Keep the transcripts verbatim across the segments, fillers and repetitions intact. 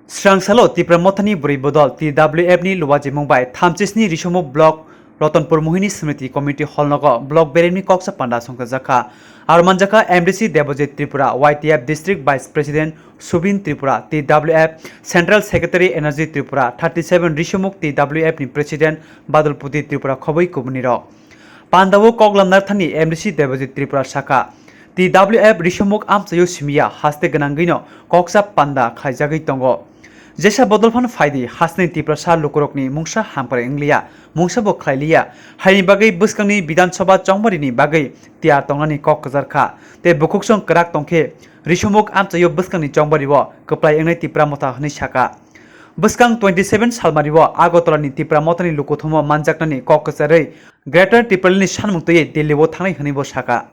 Srangsalo Tipra Mothani Bwrwi Bodol T W F ni luwajimung bai thamchisni Risomuk Block Rotonpur Mohini Smriti Community Hall nogo Block Beremni koksa panda songchajakha. Aro manjakha M D C Debojit Tripura, Y T F District Vice President Subin Tripura, T W F Central Secretary Energy Tripura, thirty seven Risomuk T W F ni President Badulpudi Tripura khobwi kubunirok. Pandao koklam narthani M D C Debojit Tripura sakha, T W F Risomuk amchaio simiya haste gwnangwino koksa panda khaijagwi tongo. Jesa bodol phan phaidi hasteni Tiprasa lukurokni mungsa hamkrai wngliya, mungsa bo khlailiya, haini bagwi bwskangni Bidhan Sabha chongbarini bagwi tiyar tongnani kok kwchar kha, tei bukhuksong kwrak tongkhe Risomuk amchaio bwskangni chongbario kwplai wngnai Tipra Motha hwnwi sakha. Bwskang twenty seven salmario Agartala ni Tipra Mothani lukuthumo manjaknani kok kwcharwi Greater Tipraland ni sanmung twiwi Delhi o thangnai hwnwi bo sakha.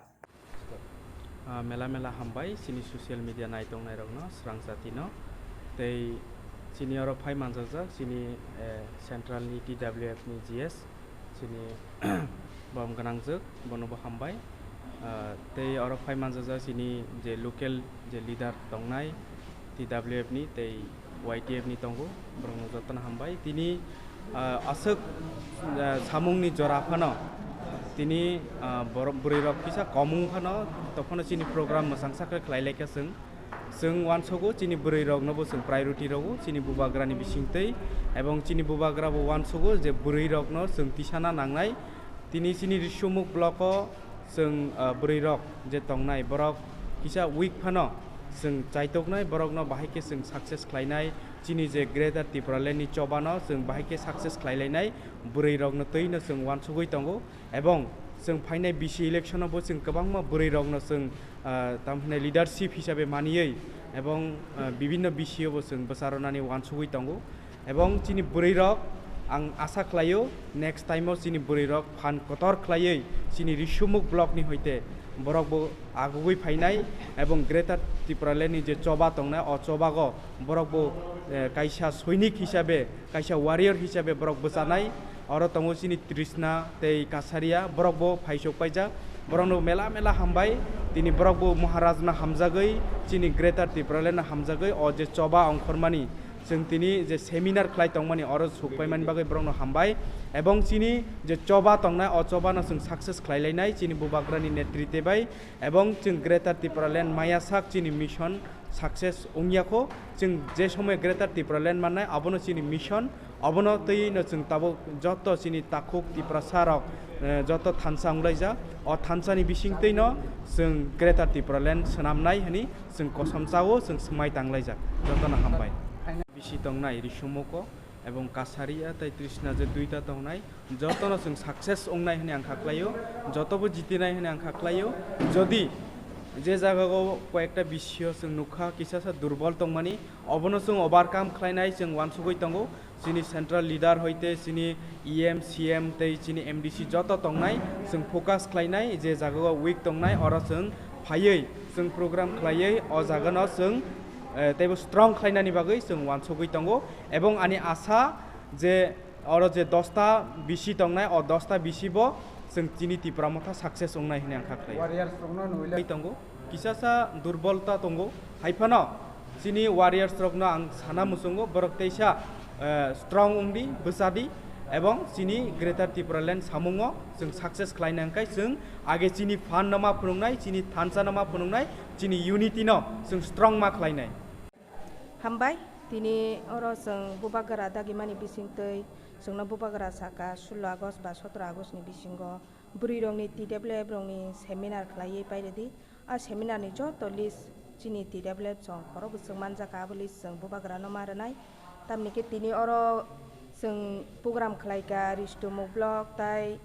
Ah, mela mela hambai chini social media naitongnai rokno, srang jatino. Tei chini oro phai manjakjak chini, eh, central ni T W F ni G S, chini bom gwnangjak, bono bo hambai. Ah, tei oro phai manjakjak chini je local je leader tongnai T W F ni tei Y T F ni tongo, borokno jotono hambai. Tini, ah, aswk, ah, samungni jora phano tini, ah, borok bwrwirok kisa komung phano, tophano chini program mwchangsa khe khlai laikha chwng. Chwng uansugo chini bwrwirokno bo chwng priority rwo, chini bubagrani bisingtwi, ebong chini bubagra bo uansugo je bwrwirokno chwng tisana nangnai. Tini chini Risomuk block o chwng, ah, bwrwirok je tongnai, borok kisa weak phano chwng chaitoknai, borokno bahai khe chwng success khlainai, chini je Greater Tipraland ni chobano chwng bahai khe success khlai lainai, bwrwirokno twino chwng uansugwi tongo. Ebong chwng phainai bisi election o bo chwng kwbangma bwrwirokno chwng, ah, tamo hwnwi leadership hisabe maniywi ebong, ah, bibinno bisio bo chwng bwcharwnani uansugwi tongo. Ebong chini bwrwirok, ang asa khlaio, next time o chini bwrwirok phan kotor khlaiwi chini Risomuk block ni hoite borok bo agugwi phainai, ebong Greater Tipraland ni je choba tongnai, o chobago borok bo, eh, kaisa soinik hisabe, kaisa warrior hisabe borok bwchanai. Oro tongo chini Trishna tei Kasaria, borok bo phaisok paijak, borokno mela mela hambai. Tini borok bo Maharaj no hamjagwi, chini Greater Tipraland no hamjagwi, o je choba ongkhormani, chwng tini je seminar khlai tongmani, oro sukpaimani bagwi borokno hambai. Ebong chini je choba tongnai, o choba no chwng success khlai lainai chini bubagrani netrite bai. Ebong chwng Greater Tipraland maya sak chini mission success wngya kho. Chwng je somoy Greater Tipraland mannai, abono chini mission, abono twiwi no chwng tabuk joto chini takhuk Tiprasa rok, eh, joto thansa wnglaijak. O thansani bisingtwi no chwng Greater Tipraland swnamnai hwnwi chwng kosom chao, chwng swmai tanglaijak. Jotono hambai. Bisi tongnai Risumuko ebong Kasaria tei Trishna je duita tongnai, jotono chwng success wngnai hwnwi ang kha khlaio, jotobo jitinai hwnwi ang kha khlaio. Jodi je jagao koyekta bisio chwng nukha kisasa durbol tongmani, obono chwng overcome khlainai chwng uansugwi tongo. Chini central leader hoite chini E M, C M tei chini M D C joto tongnai, chwng focus khlainai je jagao weak tongnai, oro chwng phaiwi chwng program khlaiwi o jagano chwng, eh, teibo strong khlainani bagwi chwng uansugwi tongo. Ebong ani asa je oro je dosta bisi tongnai, o dosta bisi bo chwng chini Tipra Motha success wngnai hwnwi ang kha khlai. Warriors rokno nui lai tongo, kisasa durbolta tongo, hai phano chini warriors rokno ang sana muchungo, borok teisa, eh, strong wngdi, bwchadi, ebong chini Greater Tipraland samungo chwng success khlaina hwnkhe chwng age chini phan no ma phunuknai, chini thansa no ma phunuknai, chini unity no chwng strong ma khlainai. Hambai, tini oro chwng bubagra dagimani bisingtwi chwngno bubagra saka sullo August ba sotro August ni bisingo bwrwirokni T W F rokni seminar khlaiwi pairwdi. A seminar ni joto list chini T W F chwng khorok bwswk manjakha, abo list chwng bubagrano ma rwnai. Tamni khe tini oro chwng program khlaikha Ristumuk block tai,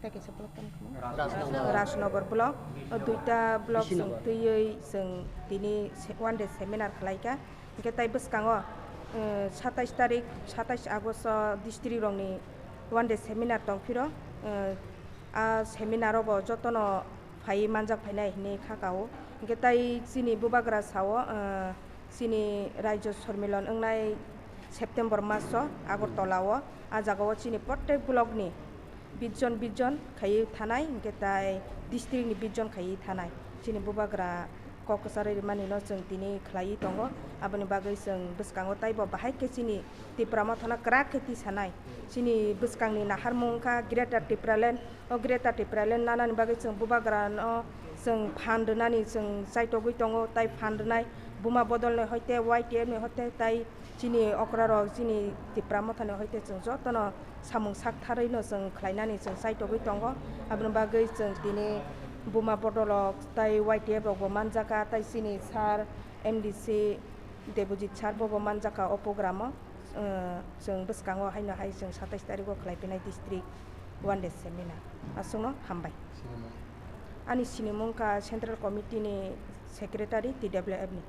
tai kaisa block tamo khe? Rajnagar. Rajnagar block. O duita block chwng twiwi chwng tini se-, one day seminar khlaikha. Hwnkhe tai bwskango, eh, satais tarik, satais August o district rokni one day seminar tongphiro, eh, a seminar o bo jotono phaiwi manjak phainai hinwi kha kao. Hwnkhe tai chini bubagra sao, eh, chini Rajya Sormilan wngnai September maso Agartala o, a jaga o chini protek block ni bish jon bish jon khaiwi thanai, hwnkhe tai district ni bish jon khaiwi thanai chini bubagra kok kwcharwi rwmani no chwng tini khlaiwi tongo. Aboni bagwi chwng bwskango taibo bahai khe chini Tipra Mothano kwrak khe tisanai. Chini bwskangni naharmung wngkha Greater Tipraland. O Greater Tipraland nanani bagwi chwng bubagrano chwng phan rwnani chwng chaitogwi tongo, tai phan rwnai Buma Bodolni hoite, Y T F ni hoite, tai chini okrarok, chini Tipra Mothani hoite chwng jotono samung saktharwi no chwng khlainani chwng chaitogwi tongo. Aboni bagwi chwng tini Buma Bodolrok tai Y T F rokbo manjakha, tai chini sir M D C Debojit sir bobo manjakha o program o. Uh, chwng bwskango haino hai chwng satais tarikgo khlaiphinai district one day seminar. Aswkno hambai. Sinimung. Ani sinimung wngkha Central Committee ni Secretary T W F ni.